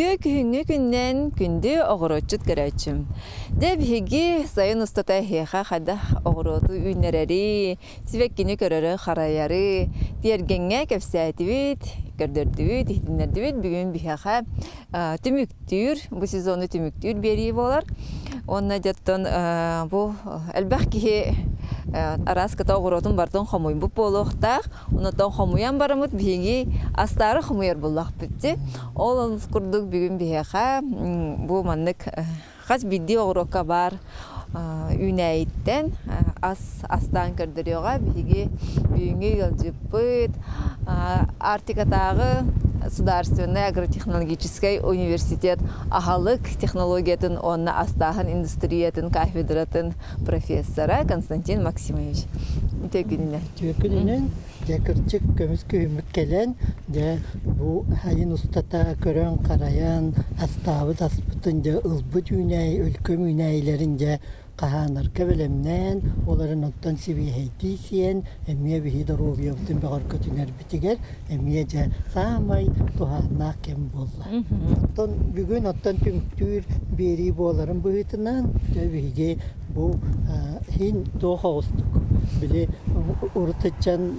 Үтүө күһүҥҥү күннэн күндү оҕуруотчут көрөөччүм. Дьэ биһиги сайын устата эһиэхэ хайдах оҕуруоту үүннэрэри, сибэккини көрөрү-харайары тиэргэҥҥэ кэпсээтибит, көрдөрдүбүт, иһитиннэрдибит. Бүгүн биһиэхэ түмүктүүр, бу сезону түмүктүүр биэрии буолар. Уонна дьоттон бу элбэх киһи араас кыта оҕуруотун барытын хомуйбут буолуохтаах. Онтон хомуйан бараммыт биһиги астаары хомуйар буоллахпыт дии. Ол курдук бүгүн биһиэхэ бу маннык хас биирдии оҕуруокка баар үүнээйиттэн ас астаан көрдөрүөҕэ. Биһиги бүгүҥҥү ыалдьыппыт Арктикатааҕы Судаарственнай агротехнологическай университет аһылык технологиятын уонна астааһын индустриятын кафедратын профессора Константин Максимович. Үтүө күнүнэн. Үтүө күнүнэн. Дьэ кырдьык көмүс күһүммүт кэлэн, дьэ бу айын устата көрөн-харайан, астаабыт аспытын дьэ ылбыт үүнээйи, өлкөм үүнээйилэрин дьэ хаһаанарга бэлэмнээн, олорун оттон сибиэһэйдии сиэн, эмиэ биһи доруобуйабытын бөҕөргөтүнэрбитигэр эмиэ дьэ саамай туһааннаах кэм буолла. Оттон бүгүн оттон түмүктүүр биэрии буоларын быһыытынан, дьэ биһиги Бу иһин туох оҕустук били урут сылдьан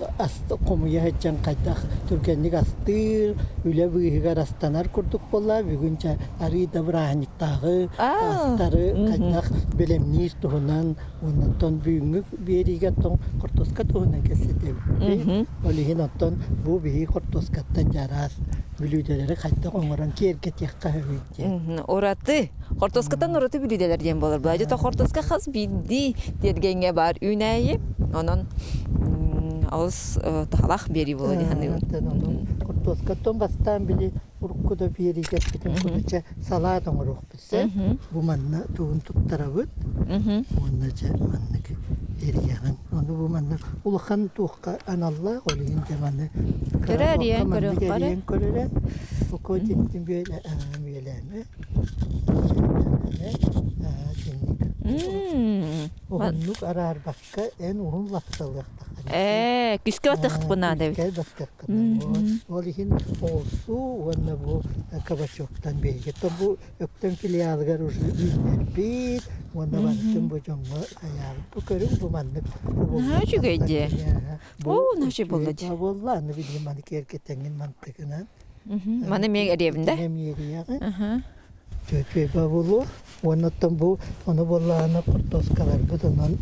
хомуйа сылдьан хайдах түргэнник астыыр, үлэ быыһыгар астанар курдук буолла. Бүгүн чэ арыый да бырааһынньыктааҕы астары хайдах бэлэмниир туһунан оннуттан бүгүҥҥү биэриигэ оттон хортуоска туһунан кэпсэтэбит. Ол иһин оттон бу биһиги хортуоскаттан дьэ араас бүлүүдэлэри хайдах оҥорон киэргэтиэххэ сөбүй Ураты. Хортуоскаттан ураты бүлүүдэлэр диэн буолар. Былаадьыта хортуоска хас биирдии тиэргэҥҥэ баар үүнээйи. Онон олус таһалаах биэрии буолуо дии саныыбын. Хортуоскаттан бастаан били урукку да биэрии кэппитин курдук салаат оҥоруохпут сөп. Бу манна тугун туттарабыт. Уонна дьэ маннык эрийэҕин. Ону бу манна улахан туохха аналлаах, ол иһин дьэ маны Көрө эрийэн көрүөххэ эрэ. Эрийэн көрөрө. Око титтин бүөлээмэ. Уһуннук араарбакка эн уһун лапсалыахтаххына. Ээ, күскэ батыахпын наада эбит. Күскэ батыаххына. Ол иһин оҕурсуу уонна бу кабачоктан биһиги. Бу Өктөм филиалыгар уже үүннэрбит уонна барытын бу дьоҥҥо хайаабыт. Бу көрүҥ бу маннык Наһаа үчүгэй дии. Бу Оо, наһаа үчүгэй буолла дии. буолла аны билигин маны киэргэтэҥҥин мантыгынан. Маны эмиэ эриэбин да? Эмиэ эриэҕин. Чүөчүөйбэ буолуо. Уонна оттон бу ону буоллаҕына хортуоскаларбыт онон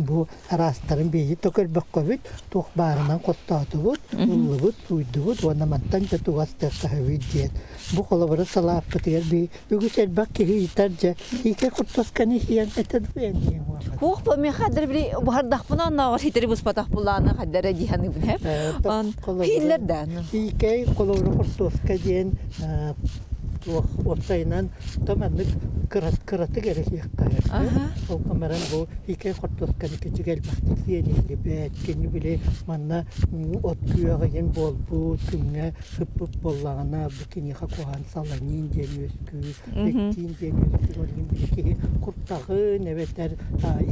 бу араастарын биһиги то көрбөххөбүт туох баарынан хостоотубут, ыллыбыт, сууйдубут уонна мантан дьэ тугас тыахтаһабыт диэн Бу холобура салааппытыгар би үгүс элбэх киһи ыйытар дьэ икки куртасканы иһийэн этэ дуо диэн Хуох бу миэхэ хаддар били буһардахпына оннооҕор хитэри буспатах буллааны хаддара дии саныыбын һэ. Хииллэр да. Икэй холобура хортуоска диэн туох уопсайынан то маннык кыратык эрэ иһиэххэ ол гынан бу икэй хортуосканы кичик элбэхтик сиэниллибэт кини били манна от күөҕүйэн буолбут күҥҥэ Сыппыт буоллаҕына, бу киниэхэ куһаҕан саланин диэн үөскүүр, пектин диэн үөскүүр. Ол иһин били киһи куртаҕын эбэтэр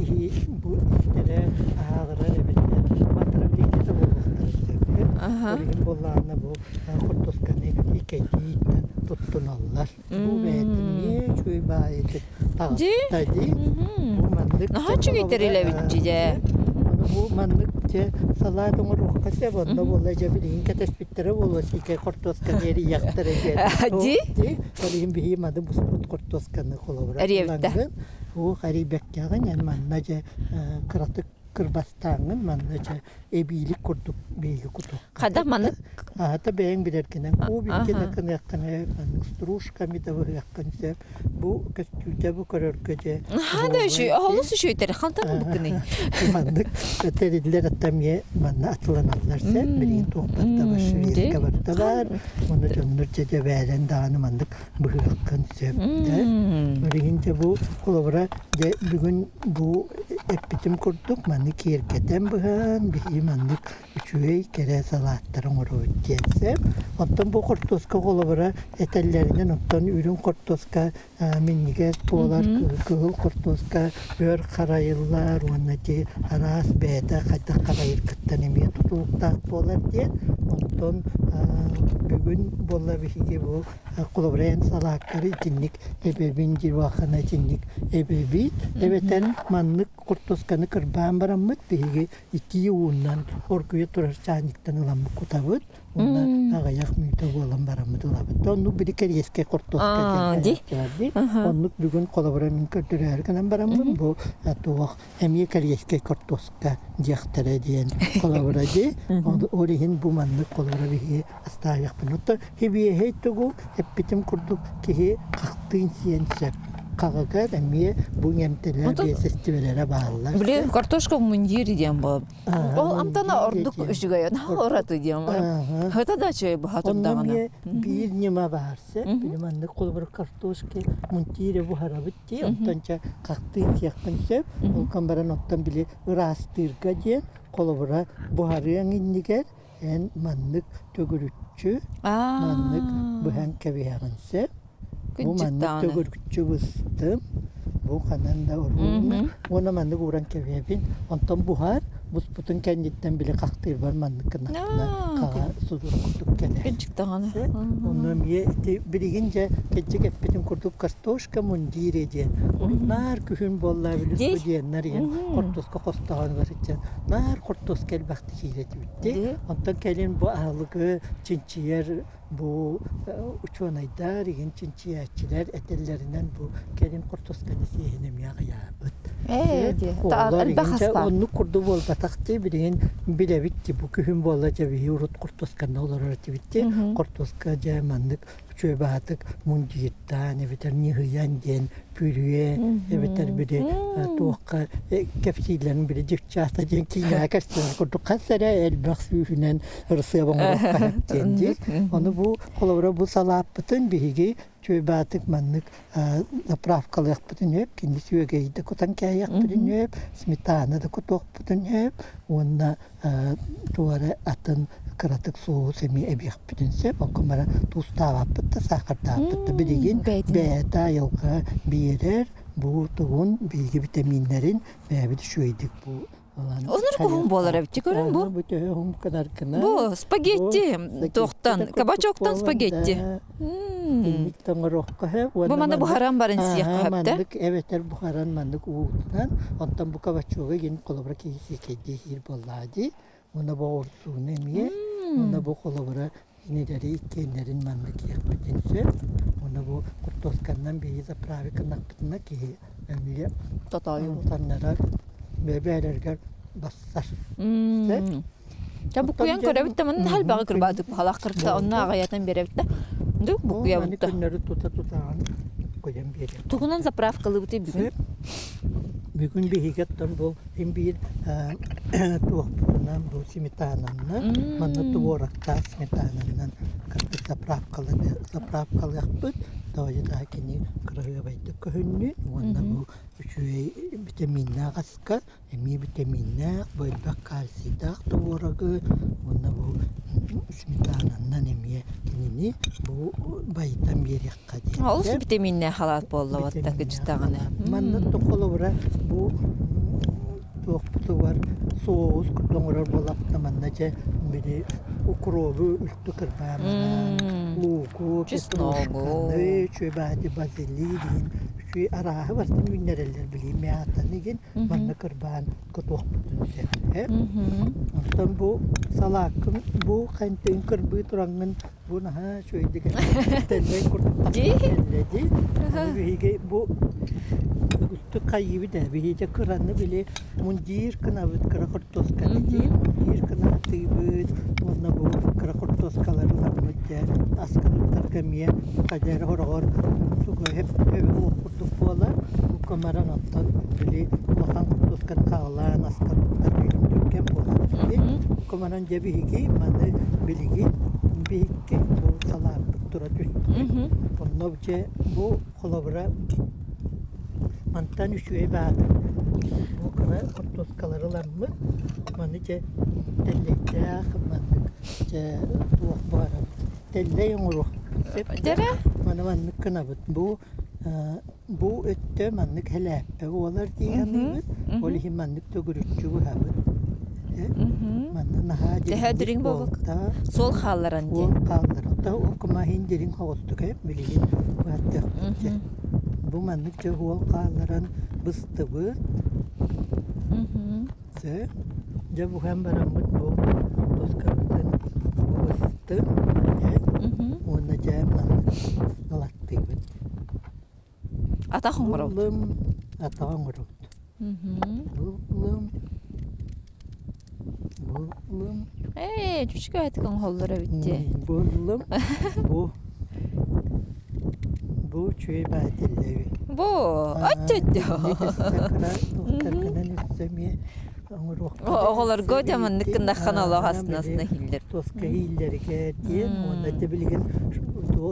иһи бу истэрэ аһааҕырар эбэтэр батарабилиитэ буолуохтарын сөп. Ол иһин буоллаҕына бу хортуосканы иккитииттэн туттуналлар. Бу бэйэтин эмиэ үчүгэй баайытык таҕыста дии. Бу маннык Наһаа үчүгэй тэрилэбит дьэ. Ону бу маннык дьэ салаат оҥоруохха сөп. Онно буолла дьэ билигин кэтэспиттэрэ буолуо сиикэй хортуосканы эрийэхтэрэ диэн. Дии? Дии. Ол иһин биһиги маны буспут хортуосканы холобура Эрийэбит да. Уох эрийбэккэҕин эн манна дьэ кыратык кырбастааҥҥын манна дьэ эбиилик курдук биһиги кутуохха. Хайдах маннык? Аата бэйэҥ билэргинэн кубикки да гыныаххын маннык стружками да быһыаххын сөп. Бу көстүүтэ бу көрөргө дьэ Наһаа да үчүгэй, олус үчүгэйдэр. Хантан ылбыккыный? Маннык тэриллэр эмиэ манна атыланаллар сөп. Билигин туох барыта бар, шведка барыта бар. Уонна дьоннор дьэ дьэбээлэн даҕаны маннык быһыаххын сөп. Билигин дьэ бу холобура дьэ бүгүн бу эппитим курдук маннык киэргэтэн быһан биһиги маннык үчүгэй кэрэ салааттары оҥоробут диэн сөп. Оттон бу хортуоска холобура этэллэринэн оттон үрүҥ хортуоска минньигэс буолар, кыһыл хортуоска өр харайыллар уонна ити араас бэйэтэ хайдах харайыргыттан эмиэ тутулуктаах буолар диэн. Онтон Бүгүн буолла биһиги бу холобура салааккары итинник эбэбин дьируахана итинник эбэбит. Эбэтэр маннык хортуосканы кырбаан бараммыт биһиги итии ууннан оргуйа турар чаанньыктан ыламмыт кутабыт. Уонна аҕыйах мүнүүтэ буолан бараммыт ылабыт. Оннук били кэриэскэй хортуоска диэн дии. Оннук бүгүн холобура мин көрдөрөөрү гынан бараммын бу туох эмиэ кэриэскэй хортуоска диэхтэрэ диэн холобура дии. Ол иһин бу маннык холобура биһиги астаайахпын. Оттон хибиэһэй тугу эппитим курдук киһи хахтыын сиэн сөп. Хаҕыгар эмиэ бу иҥэмтэлэр биэсэстибэлэрэ бааллар. Блин, картошка в мундире диэн буолар. Ол амтана ордук үчүгэй, наһаа ураты диэн. Хата да үчүгэй буһа турдаҕына. Биир ньыма баар сөп. Били маннык холобур картошки мундире буһарабыт дии. Онтон чэ хахтыын сиэххин сөп. Ол баран оттон били ыраастыырга диэн холобура буһарыаҥ иннигэр эн маннык төгүрүччү маннык быһан кэбиһэҕин сөп. Бу маннык төгүрүччү быстым. Бу ханан да урууммун. Уонна маннык ууран кэбиһэбин. Онтон буһар, буспутун кэнниттэн били хахтыырбар маннык гынахпына хаҕа судургутук кэлэр. Онно эмиэ ити билигин дьэ кэддьик эппитим курдук картошка мундире диэн наар күһүн буолла били студеннар иһин хортуоска хостоҕон барыччан наар хортуоска элбэхтик киирэ түбүтти. Онтон кэлин бу аһылыгы чинчийэр бу учуонайдар, игин чинчийээччилэр этэллэринэн бу кэлин хортуосканы сиэһин эмиэ аҕыйаабыт. Оҕолор игин оннук курдук буолбатах дии билигин билэбит дии бу күһүн буолла дьэ биһи урут хортуосканы олорор этибит дии хортуоска дьэ маннык үчүгэй баатык мундиирдаан эбэтэр ньыһыйан диэн пүрүө эбэтэр били туохха кэпсииллэрин били девчата диэн киинэҕэ көстөр курдук хас эрэ элбэх сүүһүнэн ырысыап оҥоруохха диэн дии. Ону бу холобура бу салааппытын биһиги чүөйбаатык маннык заправкалыахпытын үөп, кини сүөгэйи да кутан кээйэхпитин үөп, сметана да кутуохпутун үөп уонна туора атын кыратык соус эмиэ эбиэхпитин сөп. Онтон баран туустаабаппыт да, саахардаабаппыт да билигин бэйэтэ айылҕа биэрэр бу тугун биһиги битэмииннэрин бэйэбит үчүгэйдик бу Онор куһун буолар эбит көрүн бу. Бу төһө уһун гынар Бу спагетти туохтан кабачоктан спагетти. Бу манна буһаран баран сиэххэ сөптө. Маннык эбэтэр буһаран маннык уутунан онтон бу кабачога гин холобура киһи сиэкэйдии иһиир буоллаа дии. Уонна бу оҕурсууну эмиэ уонна бу холобура кинилэри иккиэннэрин маннык иэхпитин сөп. Уонна бу хортуосканнан биһиги заправка гыннахпытына киһи эмиэ Тотоойу. таннарар бэйэлэригэр бассар. Сөп. Та буккуйан көрөбүт да манна элбэҕи кырбаатык баһалаах кырта онно аҕайатан биэрэбит да. Ду буккуйабыт да. Күннэри тута тутаҕын буккуйан биэриэм. Тугунан заправкалыыбытый бүгүн? Бүгүн биһиги оттон бу Син биир туохпутунан бу сметананнан манна творогтаах сметананнан кырдьык заправкалыахпыт тоҕо кини кыраһыабайдык көһүннүн уонна бу үчүгэй битэмииннээх аска эмиэ битэмииннээх бу элбэх кальцийдаах творогы уонна бу сметананнан эмиэ кинини бу байытан биэриэххэ диэн Олус битэмииннээх халаат буолла уотта кыдьытаҕына. Манна холобура бу туохпутугар соус курдук оҥорор буоллахпытына манна дьэ били укробу үлтү кырбаан баран лууку, петрушканы, үчүгэй базилик диин үчүгэй арааһы барытын үүннэрэллэр били мятаны игин манна кырбаан кутуохпутун сөп. Онтон бу салааккын бу хантыын кырбыы тураҥҥын Бу наһаа үчүгэйдик тэллэй курдук тахсан кэллэ дии. Аны биһиги бу үгүстүк хайыыбыт ээ. Биһиги кыраны били мундир гынабыт кыра хортуосканы дии. Мундир гына атыыбыт уонна бу кыра хортуоскалары ыламмыт дьэ аскалыттарга эмиэ хайа эрэ хороҕор тугу эп курдук буолар. Бу баран оттон били улахан хортуосканы хаалаан аскалыттарга түргэн буолар дии. Команан дьэ биһиги маны билигин биһикки бу салааппыт тура түстэ. Онно дьэ бу холобура мантан үчүгэй баатыр бу кыра хортуоскалары ыламмыт маны дьэ тэллэйдээх маннык дьэ туох баарабыт тэллэй оҥоруохпут сөп маны маннык гынабыт бу Бу өттө маннык һэлээппэ буолар дии саныыбыт. Ол иһин маннык төгүрүччү быһабыт. Манна наһаа Төһө дириҥ буолта. Суол хаалларан диэн. Суол хаалларан. Оттон укумаһын дириҥ соҕустук билигин бааттыахпыт дьэ. Бу маннык дьэ уол хаалларан быстыбыт. Дьэ, дьэ буһан бараммыт бу хортуоскабытын быстым дьэ уонна дьэ маннык ылаттыыбыт. Атах оҥоробут. Буллум, атах оҥоробут. Буллум, буллум. Ээ, үчүгэй оҥоһоллор эбит дии. Буллум, бу бу үчүгэй баатиллэби. Бу, оччоччо. Кыра өссө эмиэ Оҕолорго дьэ маннык гыннаххына олох астына-астына иһиллэр. Тоска иһиллэригэр диэн уонна дьэ билигин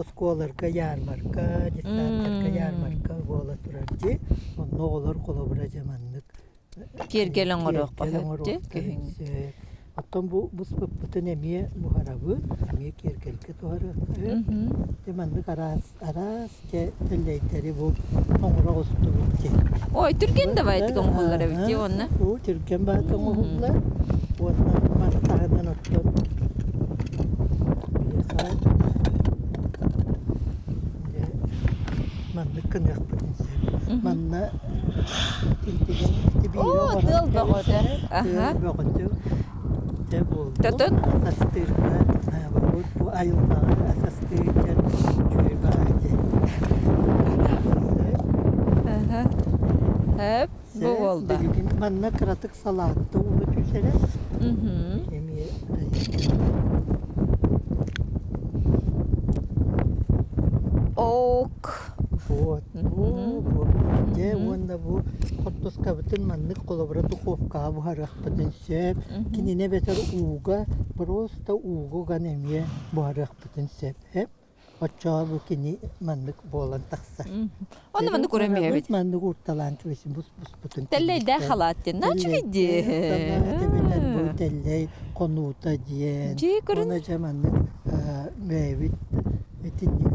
оскуолаларга ярмарка, детсадтарга ярмарка буола турар дии. Онно оҕолор холобура дьэ маннык Киэргэл оҥоруохха сөп дии күһүҥҥү. Оттон бу буспуппутун эмиэ буһарабыт, эмиэ киэргэлгэ туһарыахха сөп. Дьэ маннык араас араас дьэ тэллэйдэри бу оҥоро оҕустубут дии. Ой, түргэн да баайдык оҥоһуллар эбит дии уонна. Уу, түргэн баайдык оҥоһуллар. Уонна маны таһынан оттон биһиэхэ дьэ маннык гыныахпытын сөп. Манна итинтигэн Оо, тыал бөҕөтө. Тыал бөҕөтө дьэ буоллун. Тотон? Астыырга бу айылҕаҕа ас астыыр үчүгэй баҕайы дьэ. Хөп, бу буолла. Билигин манна кыратык салаатта уура түсэрэ. Эмиэ Ок. Вот. Бу Дьэ уонна бу хортуоскабытын маннык холобура духовкаҕа буһарыахпытын сөп. Кинини эбэтэр ууга просто ууга уган эмиэ буһарыахпытын сөп. Оччоҕо бу кини маннык буолан тахсар. Онно маннык уран биһэбит. Маннык уурталаан кэбисин бус-буспутун. Тэллэйдээх халаат диэн. Наачыгый дии. Салаат эбэтэр бу тэллэй хонуута диэн. Дьиэ көрүн. Уонна дьэ маннык бэйэбит итинник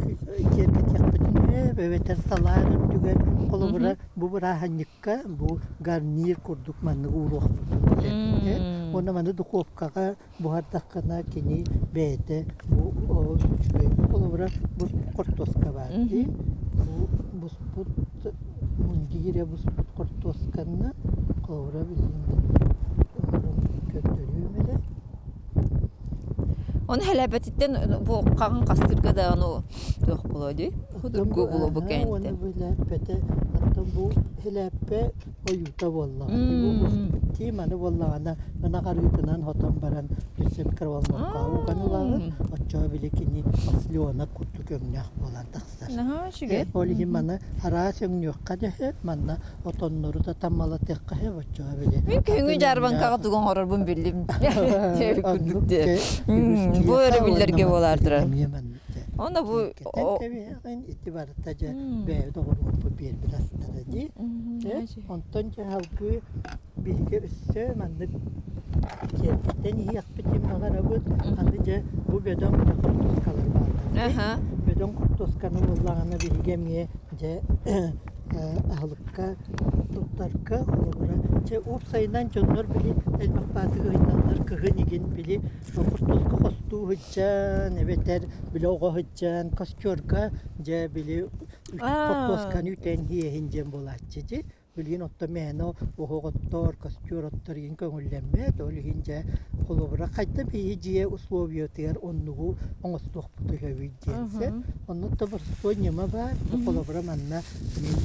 киэргэтиэхпитин сөп эбэтэр салаат үрдүгэр холобура бу бырааһынньыкка бу гарнир курдук маннык ууруохпутун сөп. Уонна маны духовкаҕа буһардаххына кини бэйэтэ бу үчүгэй холобура бу хортуоска баар дии бу буспут мундире буспут хортуосканы холобура билигин оҥорон көрдөрүөм эрэ. Оны хэлээбэтиттэн бу хаҕын хастырга даҕаны туох буолуо дии худургу буолуо бу Уонна кэнниттэн. бу хэлээппэтэ оттон бу хэлээппэ ойуута буоллаҕа дии маны буоллаҕына ынах арыытынан хотон баран өссө микроволновкаҕа уган ылаҕын оччоҕо били кини масленок курдук өҥнөөх буолан тахсар. Наһаа үчүгэй. Ол иһин маны араас өҥнүөххэ да сөп, манна отоннору да таммалатыахха сөп оччоҕо били. Мин күһүҥҥү дьаарбаҥкаҕа тугу оҥорорбун биллим. Курдук дии. Бу өрөбүллэргэ буолаар турар. Онно бу кэбиһэҕин ити барыта дьэ бэйэбит оҕуруоппут биэрбит астара дии. Онтон дьэ салгыы биһиги өссө маннык киэргэтэн иһиэхпитин баҕарабыт. Аны дьэ бу бөдөҥ хортуоскалар бааллар. Бөдөҥ хортуосканы буоллаҕына биһиги эмиэ дьэ аһылыкка туттарга холобура чэ уопсайынан дьоннор били элбэх баатыгы ыйыталлар кыһын игин били хортуоска хостуу сылдьан эбэтэр били оҕо сылдьан костерга дьэ били хортуосканы үтэн иһиэһин диэн буолааччы дии. Билигин оттон мээнэ оһох оттор, костер оттор иһин көҥүллэммэт. Ол иһин дьэ холобура хайда биһи дьиэ условиятыгар оннугу оҥостуохпут үһүбүй диэн сөп. Онно боростуой ньыма баар. Бу холобура манна мин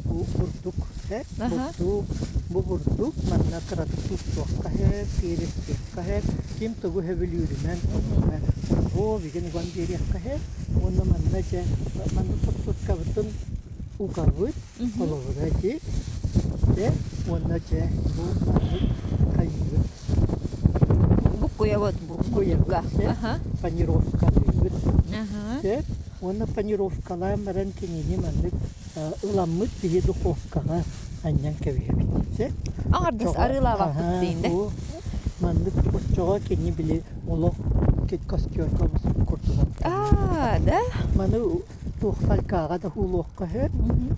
бу бурдук сөп. Бурдук, бу бурдук манна кыратык туттуохха сөп, перестиэххэ сөп. Ким тугу сөбүлүүрүнэн оннуга бу билигин уган биэриэххэ сөп. Уонна манна дьэ манна туттускабытын угабыт. Холобура ити дьэ уонна дьэ бу маннык хайыыбыт Буккуйабыт буккуйабыт панировкалыыбыт сөп уонна панировкалаан баран кинини маннык ыламмыт биһи духовкаҕа анньан кэбиһэбит сөп Аҥардас арыылаабаппыт диин да маннык оччоҕо кини били олох костерка курдук Аа да маны туох фалькаҕа да уулуохха сөп.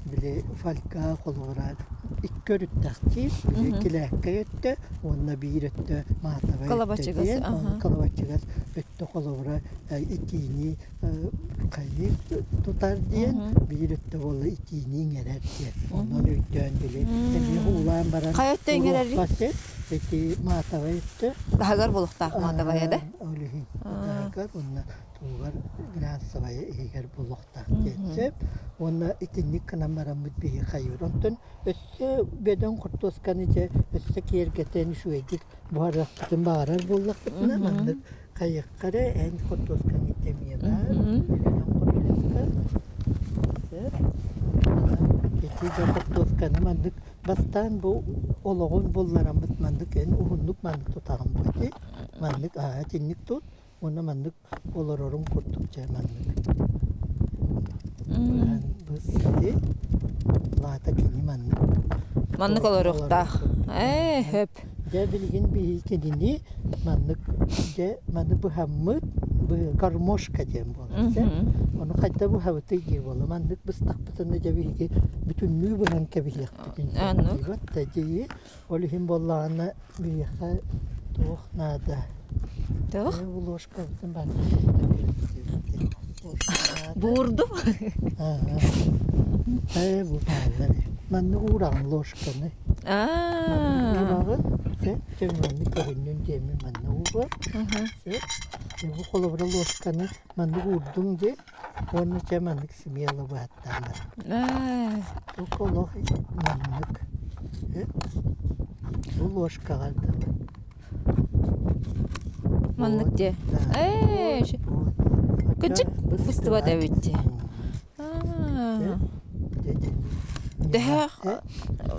Били фалька холобура. Икки өрүттээхтиир, биир килээккэй өттө уонна биир өттө маатабай өттө диэн, ону калабачыгас өттө холобура итиини хайыы тутар диэн, биир өттө буолла итиини иҥэрэр диэн. Онон өйдөөн били эмиэ уулаан баран Хайа өттө иҥэрэрий? Ити маатабай өттө. Таһыгар буолуохтаах маатабайа да? Ол иһин таһыгар уонна тугар глянцевая иһигэр буолуохтаах диэн сөп. Уонна итинник гынан бараммыт биһи хайыыр. Онтон өссө бөдөҥ хортуосканы дьэ өссө киэргэтэн үчүгэйдик буһарыахпытын баҕарар буоллахпытына маннык хайыахха эрэ эн хортуоскаҥ эмиэ баар. Бөдөҥ хортуоска. Сөп. Ити дьэ хортуосканы маннык бастаан бу олоҕун буллараммыт маннык эн уһуннук маннык тутаҕын бу ити. Маннык аа итинник тут. Уонна маннык олорорум курдук дьэ маннык быһан быс ити лаата кини маннык Маннык олоруохтаах. Ээ, хөп. Дьэ билигин биһи кинини маннык дьэ маны быһаммыт гармошка диэн буолар сэ. Ону хайда быһабытый дии буола маннык быстахпытына дьэ биһиги бүтүннүү быһан кэбиһиэхпитин сөп да дии. Ол иһин буоллаҕына биһиэхэ туох наада? Туох? Ложкабытын баан Буурдум. Ээ бу бааллар. Маннык уураҕын ложканы. Аа. Уураҕын. Сэ, чэ маннык көрүннүн диэммин манна ууруом. Сэ, бу холобура ложканы маннык уурдуҥ дии. Уонна чэ маннык смело быһаттаан Аа. Бу олох маннык. Бу ложкаҕа дылы. Маннык дии. Ээ, кырдьык быстыбат эбит дии. Аа. Төһө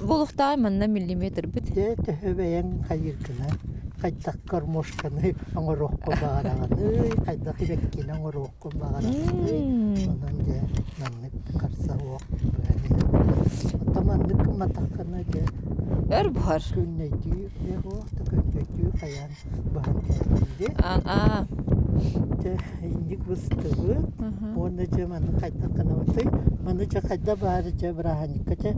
буолуохтааҕый манна миллиметрбит? Дьэ төһө бэйэҥ хайыыргынан хайдах гармошканы оҥоруоххун баҕараҕыный, хайдах ибэккини оҥоруоххун баҕараҕыный, онон дьэ маннык харса суох быһан иһэбин. Оттон маннык гымматаххына дьэ Өр буһар. күннэйдии суох да күннэйдии хайаан быһан кээһиири. Аа. Дьэ инник быстыбыт уонна дьэ маны хайдах гынабытый? Маны дьэ хайда баары дьэ бырааһынньыкка дьэ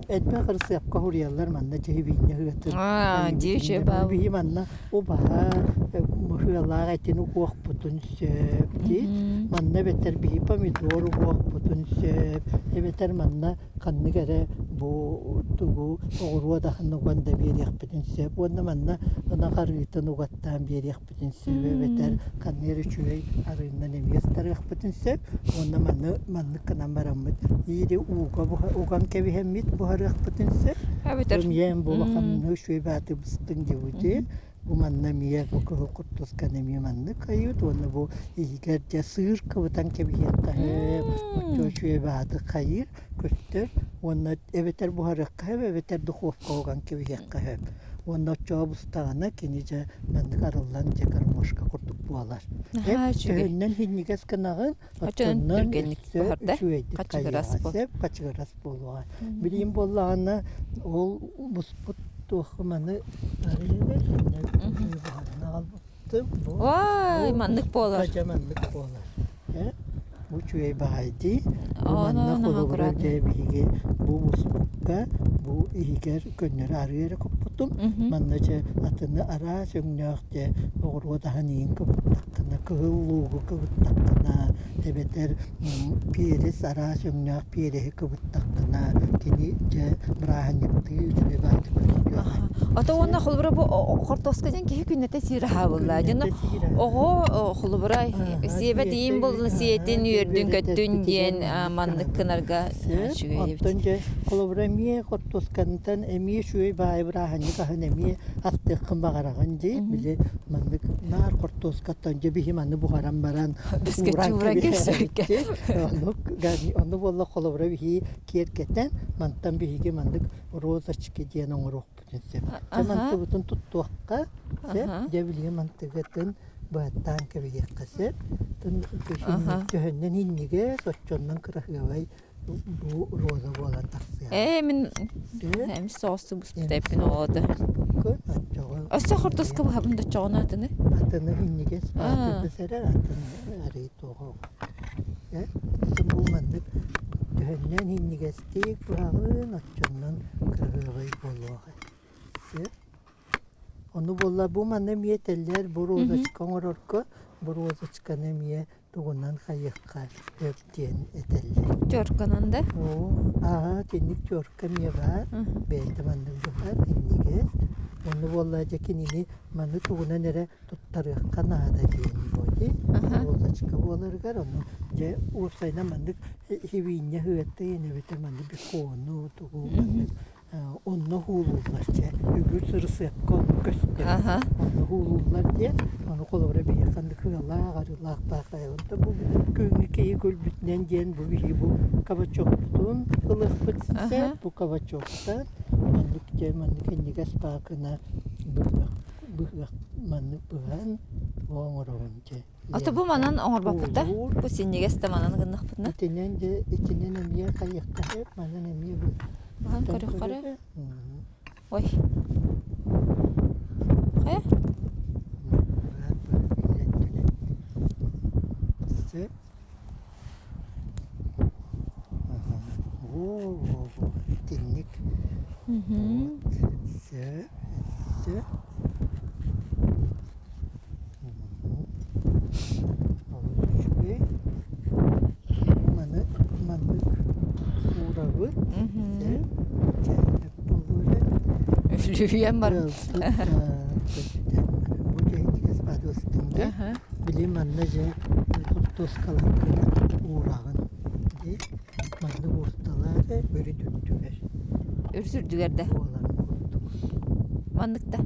Элбэх ырысыапка суруйаллар манна дьиһибиинньэ ыһыатын Аа, дьиэ баа биһи манна убаһа ыһыалаах этин угуохпутун сөп дии манна эбэтэр биһи помидор угуохпутун сөп эбэтэр манна ханнык эрэ бу тугу оҕуруот аһын уган да биэриэхпитин сөп уонна манна ынах арыытын угаттаан биэриэхпитин сөп эбэтэр ханна эрэ үчүгэй арыыннан эмиэ ыстарыахпытын сөп уонна маны маннык гынан бараммыт иири ууга уган кэбиһэммит буһарыахпытын сөп Эбэтэр эмиэ бу улаханнык үчүгэй бааты быстыҥ диэбити бу манна эмиэ бу кыһыл куртусканы эмиэ маннык хайыт уонна бу иһигэр дьэ сыыр кыбытан кэбиһиэххэ сөп оччо үчүгэй бааты хайыыр көстөр уонна эбэтэр буһарыахха сөп эбэтэр духовкаҕа уган кэбиһиэххэ сөп уонна оччоҕо бустаҕына кини дьэ маннык арыллан дьэ гармошка курдук буолар. Наһаа үчүгэй. Төһөннөн синньигэс гынаҕын, Оччонон оччонон түргэнник өссө буһар да? үчүгэйдик Хачыгырас хайыаҕа буол. сөп, хачыгырас буолуоҕа. Билигин буоллаҕына ол буспут туох маны арыйабыт, буһарын аҕалбыттым. Бу Ой, бу маннык буолар. дьэ маннык буолар. Э? Бу үчүгэй баҕайы дии. Бу Ону манна наһаа холобура аккуратно. дьэ биһиги бу муспукка бу иһигэр көннөрү арыы эрэ куппутум. Манна дьэ атыны араас өҥнөөх дьэ оҕуруот аһын иин кыбыттаххына, кыһыл луугу кыбыттаххына, эбэтэр перец араас өҥнөөх переһи кыбыттаххына, кини дьэ бырааһынньыктыы үчүгэй баҕайытык көстүөҕэ. Ото уонна холобура бу хортуоска диэн киһи күннэтэ сиир аһаабылла. Дьоно Күннэтэ сиир оҕо холобура сиэбэт иин буолла сиэтин үөрдүн-көттүн үөрдүн диэн маннык гынарга үчүгэй эбит. Оттон дьэ холобура эмиэ хортуоскантан эмиэ үчүгэй баайы бырааһынньык аһын эмиэ астыаххын баҕараҕын дии. Били маннык наар хортуоскаттан дьэ биһи маны буһаран баран Бискэччи ууран ууран кэбиһэбит кэбиһэргэ. дии. Ону ону буолла холобура биһи киэргэтэн мантан биһиги маннык розочки диэн оҥоруохпутун сөп. Дьэ мантыбытын туттуохха сөп. Дьэ билигин мантыгытын быһаттаан кэбиһиэххэ сөп. Төһөннөн иннигэ соччоннон кыраһыабай бу роза буолан тахсыаҕа. Ээ мин эмис соҕустук буспут оҕото. Өссө хортуска быһабын да чоҕуна атыны. Атыны иннигэс баатырбыс эрэр атын арыы туоҕа. Э бу маннык төһөннөн иннигэстик быһаҕын оччоннон. Онон кыраһыабай буолуоҕа. Ону буолла бу манна эмиэ этэллэр бу розочка оҥорорго бу розочканы эмиэ тугунан хайыахха сөп диэн этэллэр. Терканан да? Оо, аа, итинник терка эмиэ баар. Бэйэтэ маннык быһар, иннигэс. Ону буолла дьэ кинини маны тугунан эрэ туттарыахха наада диэн буолуо Розочка буоларыгар ону дьэ уопсайынан маннык хибиинньэ ыһыаттыйын эбэтэр маннык бекону тугу маннык онно уһуулууллар дьэ үгүс ырысыапка оннук көстөр онно уһуулууллар диэн ону холобура биһиги ханнык ыалаах арыылаах баахайабын бу күҥҥү киһи күлбүтүнэн диэн бу биһиги бу кабачокпутун ылыахпыт син бу кабачоктан маннык дьэ маннык иннигэс баакына быһыах быһыах маннык быһан оҥоробун дьэ Ото бу манан оҥорбоппут да? Бу синньигэс да манан гыннахпытына? Итинэн дьэ итинэн эмиэ хайыахха сөп, манан эмиэ бу Баһан көрүөххэ эрэ. Ой. Хайа? Сөп. Во-во-во, итинник. Вот. Сөп, сөп. Олус үчүгэй. Маны маннык уурабыт. Чэйдэк буолуо Үлүһүйэн бар. Бу дьэһитигээс баадыастыҥ дии. Били манна дьэ хортуоскаларгын уураҕын дии. Маннык уурталаа эрэ өрүт үрдүгэр. Өрүт үрдүгэр да? Буоларын курдук. Маннык да?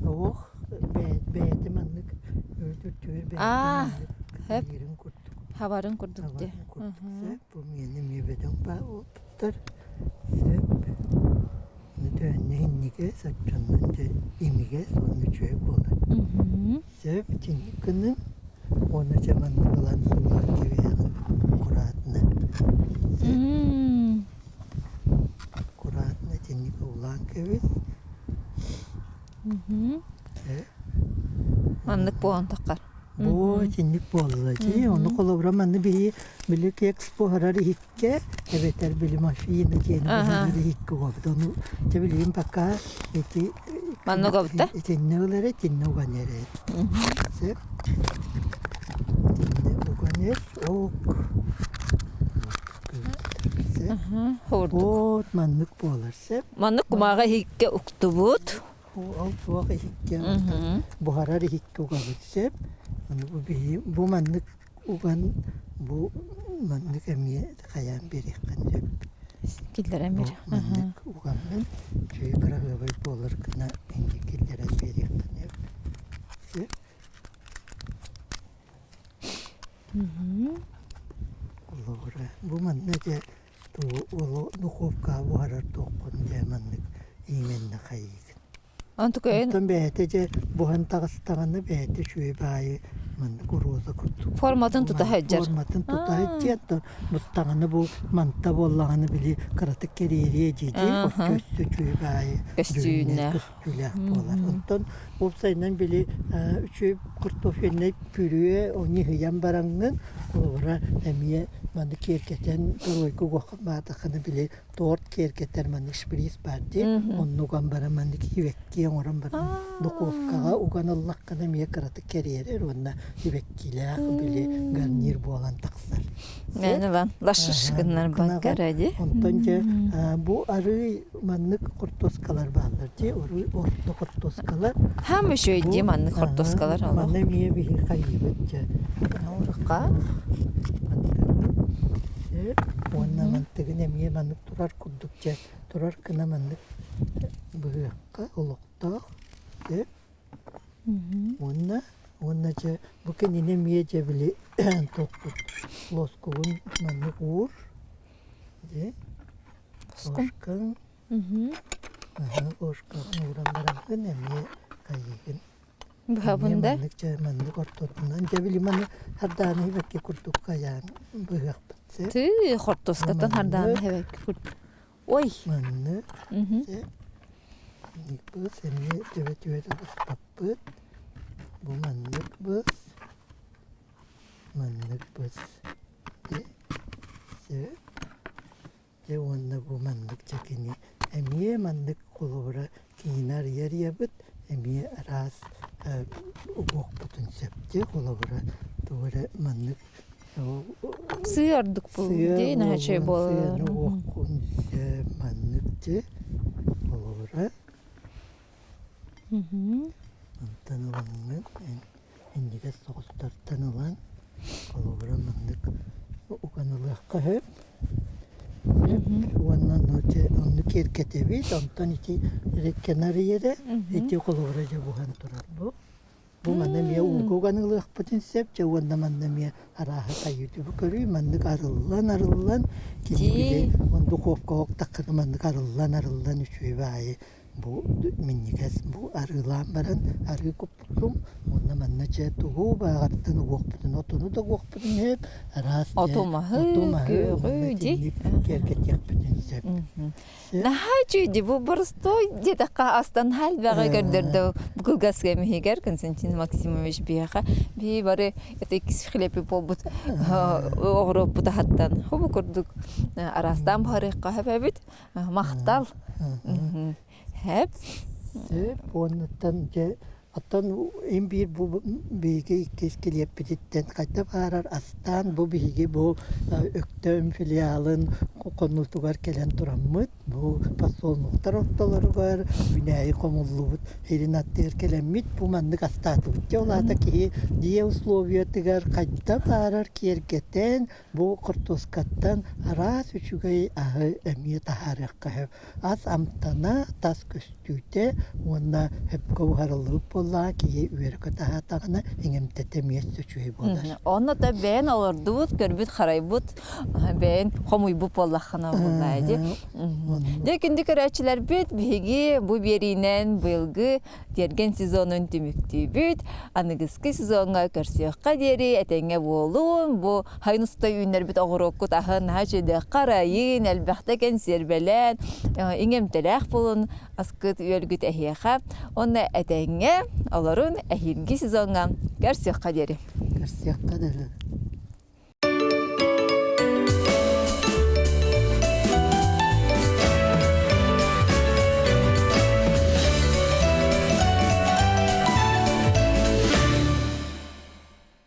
Ох, бэйэтэ маннык өрүт үрдүгэр бэйэтэ маннык киирин курдук. Хабарын курдук дии. Хабарын курдук сөп. Бу миэнэ эмиэ бөдөҥ баа буолбуттар. Сөп. Төөннө иннигэс, оччоннон дьэ имигэс уонна үчүгэй буолар. Сөп итинник гыныҥ уонна дьэ маннык ылан суулаан кэбиһэҕин аккуратно. Сөп. Аккуратно итинник уулаан кэбис. Маннык буолан таххар. Бу итинник буолла дии. Ону холобура манны биһи били кекс буһарар иһиккэ эбэтэр били мафина диэн буһарар иһиккэ угабыт. Ону дьэ билигин пока ити Манна угабыт да? Итиннэ ыл эрэ, итиннэ уган эрэ. Сөп. Итиннэ уган эр. Ок. Вот маннык буолар сөп. Маннык кумааҕы иһиккэ уктубут. Ол туох иһиккэ буһарар иһиккэ угабыт сөп. Аны бу биһи бу маннык уган бу маннык эмиэ хайаан биэриэххин сөп. Киллэрэн Бу биэр. маннык угаммын үчүгэй кыраһыабай буолар гына инник киллэрэн биэриэххин сөп. Сөп. Холобура бу манна дьэ духуопкаҕа буһарар туоххун дьэ маннык иҥэннэ хайыыгын. Онтукайын Оттон бэйэтэ дьэ буһан таҕыстаҕына бэйэтэ үчүгэй баайы маннык уруоза курдук форматын тута сылдьар. Форматын тута сылдьар оттон бустаҕына бу манта буоллаҕына били кыратык кэриэриэ дии-дии оччо өссө үчүгэй баайы Көстүүннээх. көстүүлээх буолар. Онтон уопсайынан били үчүгэй картофельнай пюре ону иһийэн бараҥҥын холобура эмиэ маны киэргэтэн торуойга угуохха баатаххына били торт киэргэтэр маннык шприц баар дии онно уган баран маннык сибэкки оҥорон баран духовкаҕа уган ыллаххына эмиэ кыратык кэриэрэр уонна сибэккилээх били гарнир буолан тахсар. Мээнэ ылан лашыш гыннар баккара дии. Онтон дьэ бу арыы маннык хортуоскалар бааллар дии оруй орто хортуоскалар. Хаам үчүгэй дии маннык хортуоскалар олох. Манна эмиэ биһи хайыыбыт дьэ. Урукка. Уонна мантыгын эмиэ маннык турар курдук дьэ турар гына маннык быһыахха олохтоох сөп. Уонна уонна дьэ бу кинини эмиэ дьэ били туппут лоскугун маннык уур дьэ ложкаҥ ложкаҕын ууран бараҥҥын эмиэ хайыыгын Быһабын да? Маннык дьэ маннык ортотунан дьэ били маны хардааны эбэкки курдук хайаан быһыахпыт сөп. Тыы хортуоскаттан хардааны эбэкки курдук. Ой. Маннык сөп. Быс эмиэ төбө-түбэтэ быспаппыт. Бу маннык быс. Маннык быс. Сөп. Дьэ уонна бу маннык дьэ кини Эмиэ маннык холобура киинэ арыйа-арыйабыт, эмиэ араас угуохпутун сөп дии холобура тугу эрэ маннык Сыы ордук сыа дии наһаа үчүгэй буолуон буолар. сыаны угуоххун сөп маннык дии холобура Онтон ылаҥҥын индигэс соҕустартан ылан холобура маннык уган ылыахха сөп. Уонна онно киэргэтэбит, онтон ити реккенарийэрэ ити холобура дьэ буһан турар бу. Бу манна эмиэ ууга уган ылыахпытын сөп, дьэ уонна манна эмиэ арааһы хайыытыбы көрүү, маннык арыллан-арыллан кини били духовкаҕа уктаххына маннык арыллан-арыллан үчүгэй баайы бу минньигэс бу арыылаан баран арыы куппутум уонна манна дьэ тугу бааҕартан угуохпутун отону да угуохпутун сөп араас Оту маһы, оту маһы күөҕү дии. киэргэтиэхпитин сөп. Наһаа үчүгэй бу боростуой диэтэххэ астан элбэҕи көрдөрдө бу кылгас кэм иһигэр Константин Максимович биһиэхэ биһи бары это иккис хлепи буолбут оҕуруоппут аһаттан хобу курдук араастаан буһарыахха сөп эбит махтал Хэп Сөп уоннаттан дьэ оттон им биир бу биһиги иккис килиэппититтэн хайда баарар астаан бу биһиги бу Өктөм филиалын хонуутугар кэлэн тураммыт бу подсолнухтар ортолоругар үүнээйи хомуллубут сирин аттыгар кэлэммит бу маннык астаатыбыт. Дьэ ол аата киһи дьиэ условиятыгар хайда баарар киэргэтэн Бу хортуоскаттан араас үчүгэй аһы эмиэ таһаарыахха сөп. Ас амтана, тас көстүүтэ уонна сөпкө буһарыллыбыт буоллаҕа киһи үөрэ-көтө аһаатаҕына иҥэмтэтэ эмиэ өссө үчүгэй буолар. Онно да бэйэн олордубут, көрбүт, харайбыт, бэйэн хомуйбут буоллаххына буоллаа дии. Дьэ күндү көрөөччүлэрбит, биһиги бу биэриинэн быйылгы Тиэргэн сезонун түмүктүүбүт. Аныгыскы сезоҥҥа көрсүөххэ диэри этэҥҥэ буолуун. Бу хайын уста үүннэрбит оҕуруоккут аһын наһаа үчүгэйдик харайын, элбэхтэ кэнсиэрбэлээн, иҥэмтэлээх буолун аскыт үөлгүт эһиэхэ. Уонна этэҥҥэ олорун эһиилги сезоҥҥа көрсүөххэ диэри. Көрсүөххэ диэри.